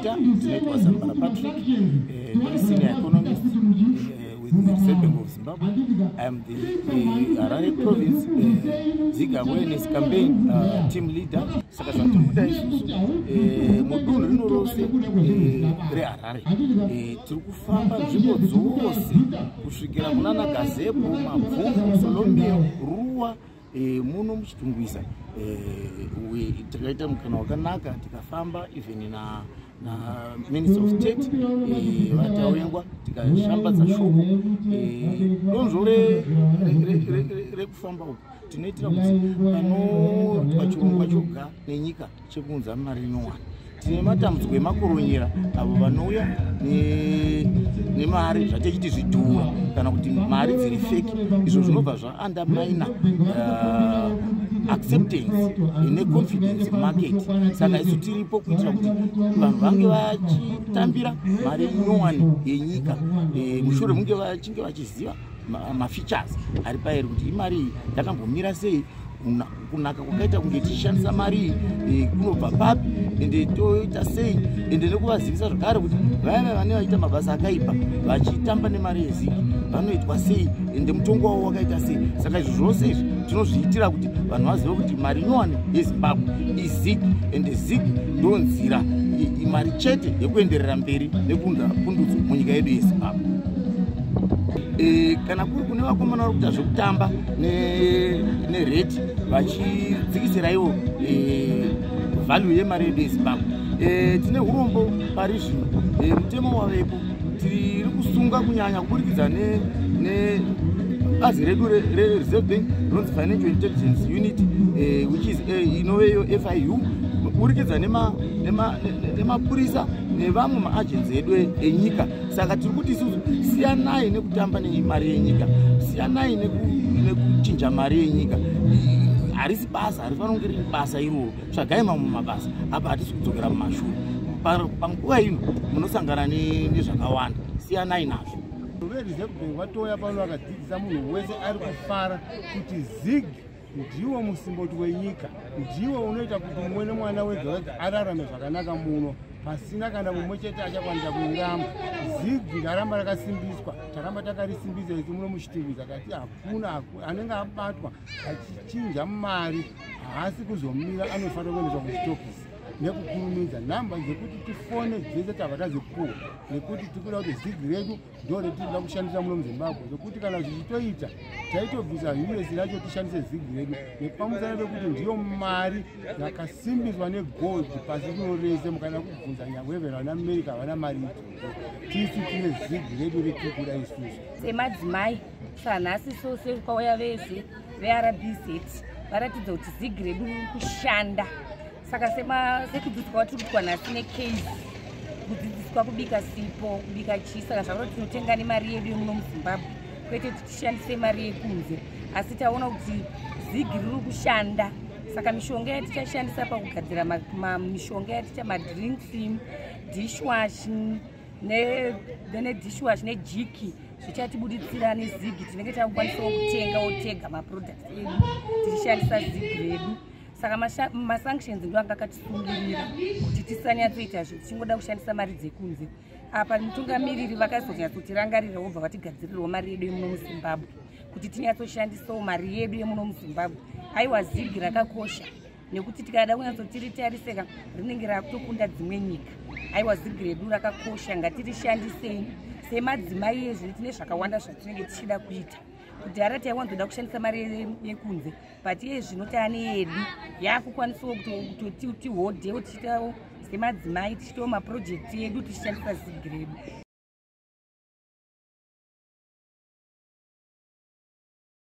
Ndinoitwa Zambara Patrick, ndiri senior economist with the Reserve Bank of Zimbabwe. I am the Harare Province ZiG Awareness Campaign team leader. Saka zvatiri kuda isusu mudunhu rino rose reHarare, tiri kufamba nzvimbo dzose kusvikira kunana Gazebo, Mabvuku, Solomio, Ruwa, muno muChitungwiza. Takaita mukana wakanaka tikafamba even na Minister of State vaTawengwa, tikashambadza shoko. Donzvo rekufamba uku tinoitira kuti panoitwa chirongwa choga nenyika chekuunza mari nyowani, tine matambudziko emakoronyera avo vanouya nemari zvatechiti zvidhura kana kuti mari dziri fake. Izvo zvinobva zvaundermina acceptance neconfidence market. Saka isu tiripo kuitira kuti vanhu vange vachitambira mari nyowani yenyika mushure munge vachinge vachiziva mafeatures ari pairi, kuti imari iyi yakambomira sei, kunaka kwakaita kunge tichishandisa mari iyi kunobva papi, ende toita sei, ende nekuvazivisa zvakare kuti vaya vaya vane vachiita mabasa akaipa vachitamba nemari yeZiG vanoitwa sei, ende mutongo wavo wakaita sei. Saka izvo zvose izvi tinozviitira kuti vanhu vazive kuti mari nyowani yeZimbabwe iZiG, ende ZiG ndo nzira mari chete yekuenderera mberi nekuunza pundutso munyika yedu yeZimbabwe. Kana kuri kune vakomana vari kuita zvekutamba nerate vachidzikisira ivo value yemari yedu yeZimbabwe, tine urombo pari zvino mutemo wavepo. Tiri kusunga kunyanya kuburikidza nebazi redu reReserve Bank rinonzi Financial Intelligence Unit, which is inoveyo FIU, kuburikidza nemapurisa nevamwe maagency edu enyika. Saka tiri kuti isusu siyanai nekutamba nemari yenyika, siyanai nekuchinja mari yenyika. Harisi basa, harifanira kunge riri basa iroro. Tsvagai mamwe mabasa. Apa hatisi kudzokera mumashure. Panguva ino munosangana nezvakawanda, siyanai nazvo. VeReserve Bank vatouya pano vakadzidzisa munhu wese ari kufara kuti ZiG ndiwo musimboti wenyika, ndiwo unoita kuti mumwe nemwana wega ararame zvakanaka muno, pasina kana mumwe chete achakwanisa kuiramba. ZiG raramba rakasimbiswa, taramba takarisimbisa isu muno muChitungwiza. Tati hakuna anenge abatwa achichinja mari, haasi kuzomira, anofanira kuendeswa kuchitokisi nekukurumidza. Nhamba dzekuti tifone dzese tabva tadzipuwa nekuti tikuda kuti ZiG redu ndo retinoda kushandisa muno muZimbabwe, zvokuti kana zvichitoita taitobvisa US racho tishandise ZiG redu, nepamusana pekuti ndiyo mari yakasimbiswa negold pasi rino rese. Mukada kubvunza, nyangwe vana America havana mari idzodzo. Tisu tine ZiG redu retiri kuda isusu. Semadzimai sanhasi so sekwauya vese veRBZ varatidza kuti ZiG redu riri kushanda. Saka sekudzidziswa kwatiri kuitwa nhasi necase, kudzidziswa kubika sipo, kubika chii, saka zvakuti tinotenga nemari yedu yemuno muZimbabwe, kwete kuti tishandise mari yekunze. Asi taona kuti ZiG riri kushanda. Saka mishonga yatichashandisa pakugadzira mishonga yaticha madrinks, dishwash nedishwash neJik zvichatibuditsira neZiG. Tinenge takukwanisawo kutengawo tega maproducts edu tichishandisa ZiG redu. Saka masanctions ndo anga akatisungirira kuti tisanyatsoita zvinhu, tichingoda kushandisa mari dzekunze. Apa mutungamiriri vakazonyatsotirangarira, wobva vatigadzirirawo mari yedu yemuno muZimbabwe kuti tinyatsoshandisawo mari yedu yemuno muZimbabwe. Aiwa, ZiG rakakosha nekuti tikada kunyatsotiritariseka rinenge rakutokunda dzimwe nyika. Aiwa, ZiG redu rakakosha, ngatirishandisei. Semadzimai ezvino tine zvakawanda zvatinenge tichida kuita. Kudhara taiwanzoda kushandisa mari yekunze, but iye zvino taane yedu, yakukwanisawo kuti tihodhewo tichiitawo semadzimai, tichiitawo maprojects edu tichishandisa ZiG redu.